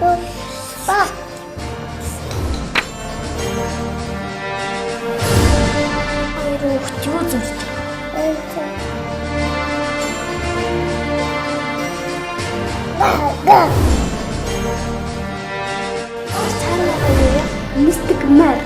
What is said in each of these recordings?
Ба. Хоёр хүүхэд юу зурж байгаа? Цаана юу? Мистик мэр.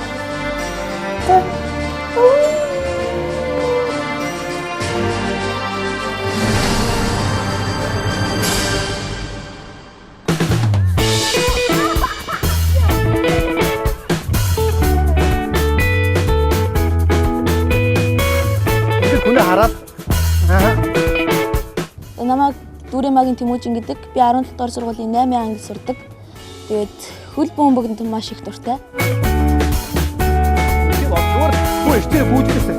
Тэр хүнээ хараад аа Намайг Дүрэмагийн Тэмүүжин гэдэг. Би 17 дугаар сургуулийн 8 анги сурдаг. Тэгээд хөл бөмбөгөнд маш их дуртай. тийм зүгээр хүү ихтэй гүйдээсэй.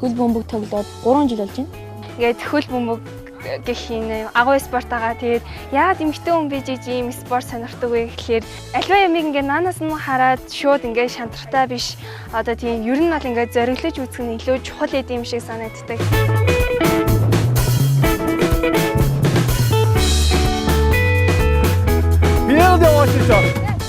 Хөл бөмбөг тоглоод 3 жил болж байна. Ингээд хөл бөмбөг гэх юм агуу спорт байгаа. Тэгээд яагаад эмэгтэй хүн бийж ийм спорт сонирхдаг вэ гэхлээр аливаа ямиг ингээд наанаас нь хараад шууд ингээд шантрахтай биш. Одоо тийм ер нь бол ингээд зориглож үзэх нь илүү чухал эд юм шиг санагддаг. Би л яваач.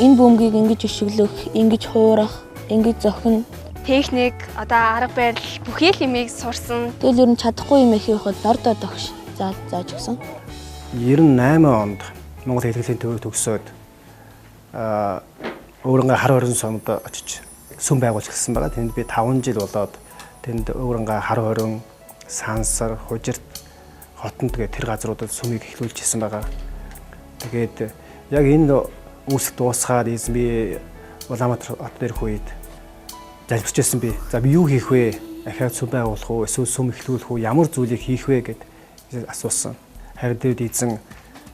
Энэ бөмбөгийг ингэж өшиглөх, ингэж хуурах, ингэж зохино. Техник, одоо арга барил бүхий л юмыг сурсан. Тэгэл ер нь чадахгүй юм их явахад нордоо догш зааж өгсөн. 98 онд Монгол хэлхээлийн төвийг төгсөөд өөрөнгө хар хорин сумд очиж сүм байгуулж эхэлсэн байгаа. Тэнд би 5 жил болоод тэнд өөрөнгө хар хорин, сансар, хужирт, хотонд гэх тэр газруудад сүмийг эхлүүлж ирсэн байгаа. Тэгээд яг энэ үүсэх дуусгаад эзэн би Улаанбаатар хотод ирэх үед залбирч байсан би. За би юу хийх вэ? Ахиад сүм байгуулах уу? Эсвэл сүм эхлүүлэх үү? Ямар зүйлийг хийх вэ гэд асуусан. Харин тэр эзэн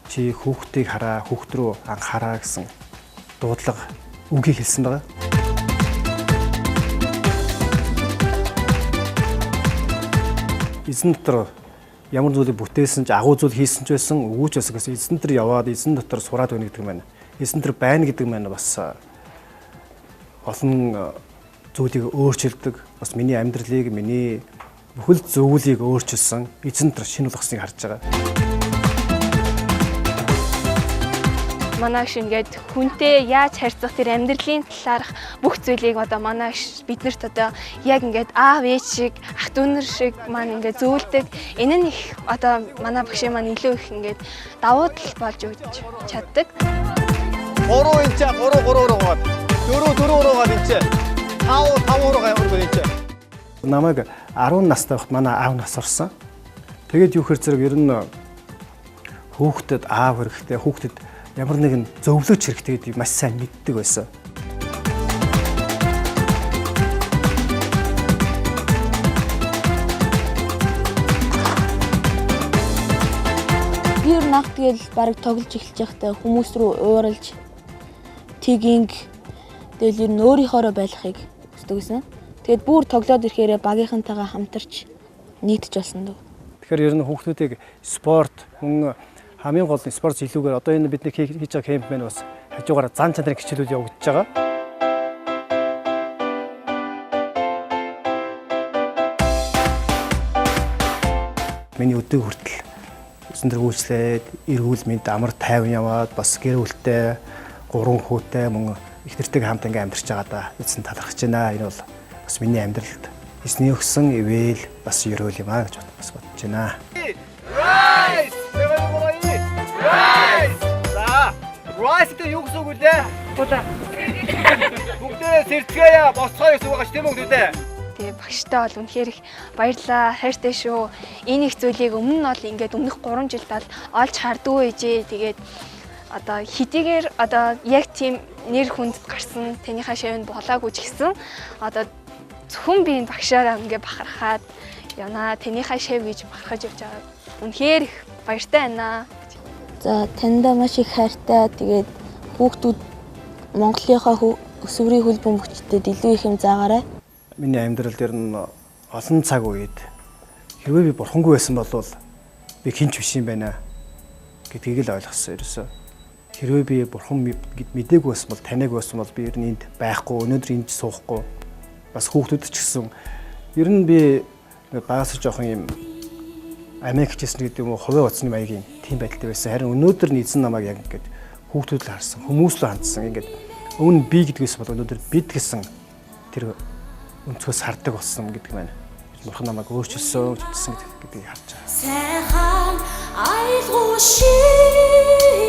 чи хүүхдийг хараа, хүүхд рүү анхаараа гэсэн дуудлага үгийг хэлсэн байгаа. Эзэн дотор ямар зүйлийг бүтээсэн ч агуу зүйл хийсэн ч байсан үгүй ч байсан гэсэн эзэн дотор яваад эзэн дотор сураад байна гэдэг маань эзэн дотор байна гэдэг маань бас олон зүйлийг өөрчилдөг. Бас миний амьдралыг, миний бүхэл зүйлийг өөрчилсөн эзэн дотор шинэ болгосныг харж байгаа. Манай агш ингээд хүнтэй яаж харьцах тэр амьдралын талаарх бүх зүйлийг одоо манай агш биднэрт одоо яг ингээд аав ээж шиг ах дүүнер шиг маань ингээд зөвлөдөг. Энэ нь их одоо манай багшийн маань илүү их ингээд давуу тал болж өгч чаддаг. 3 инчээ 3 3 руугаад 4 4 руугаад инчээ 5 5 руугаа өргөд инчээ. Намайг 10 настай байхад манай аав нас орсон. Тэгээд юу хэр зэрэг ер нь хүүхдэд аав хэрэгтэй, хүүхдэд ямар нэгэн зөвлөж хэрэгтэй гэдгийг маш сайн мэддэг байсан. Би ер нь анх тэгэл бараг тоглож эхэлж байхдаа хүмүүс рүү ууралж тигинг тэгэл ер нь өөрийнхоороо байлахыг хүсдэг байсан. Тэгээд бүр тоглоод ирэхээрээ багийнхантайгаа хамтарч нийтж болсон дөө. Тэгэхээр ер нь хүүхдүүдийг спорт мөн хамгийн гол нь спорт илүүгээр одоо энэ бидний хийж байгаа кемп маань бас хажуугаараа зан чанарын хичээлүүд явагдаж байгаа. Миний өдөө хүртэл эзэн дээр үйлчлээд эрүүл мэнд амар тайван яваад бас гэр бүлтэй гурван хүүтэй мөн их нэртэйг хамт ингээм амьдарч байгаадаа эзэн талархаж байна. Энэ бол бас миний амьдралд эзний өгсөн ивэл бас ерөөл юм аа гэж бас бодож байна. Rice. Rice. За. Rice гэдэг юу гэсэн үг вүлээ? Тулаа. Бүгдээрээ сэрцгээе, босгоё гэсэн үг байгаа ч тийм үү бүгдээ? Тэгээ багштай бол үнэхээр их баярлаа, хайртай шүү. Энэ их зүйлийг өмнө нь бол ингээд өмнөх 3 жилд бол олж хардгүй ээжээ. Тэгээд одоо хэдийгээр одоо яг тийм нэр хүнд гарсан таныхаа шавьнд болоогүй ч гэсэн одоо зөвхөн би энэ багшаараа ингээд бахархаад явнаа. Таныхаа шав гэж бахархаж явж байгаа. Үнэхээр их баяртай байна. За таньдаа маш их хайртай. Тэгээд хүүхдүүд Монголынхаа өсвөрийн хөл бөмбөгчдөд илүү их юм заагаарай. Миний амьдрал дээр нь олон цаг үед хэрвээ би бурхангүй байсан бол би хинч биш юм байна гэдгийг л ойлгосон ерөөсөө. Хэрвээ би бурхан гэд мдээгүй байсан бол таниагүй байсан бол би ер нь энд байхгүй, өнөөдөр энд суухгүй. Бас хүүхдүүд ч гэсэн ер нь би багасаа жоохон юм Америк хичээсэн гэдэг юм уу, хувийн утасны маягийн тийм байдалтай байсан. Харин өнөөдөр нь эзэн намайг яг ингээд Хүүхдүүд л харсан, хүмүүс л хандсан. Ингээд өмнө би гэдгээс бол өнөөдөр бид гэсэн тэр өнцгөөс хардаг болсон гэдэг маань. Бурхан намайг өөрчилсөн, чиглэсэн гэдгийг харж байгаа. Сайхан аялгау шиг.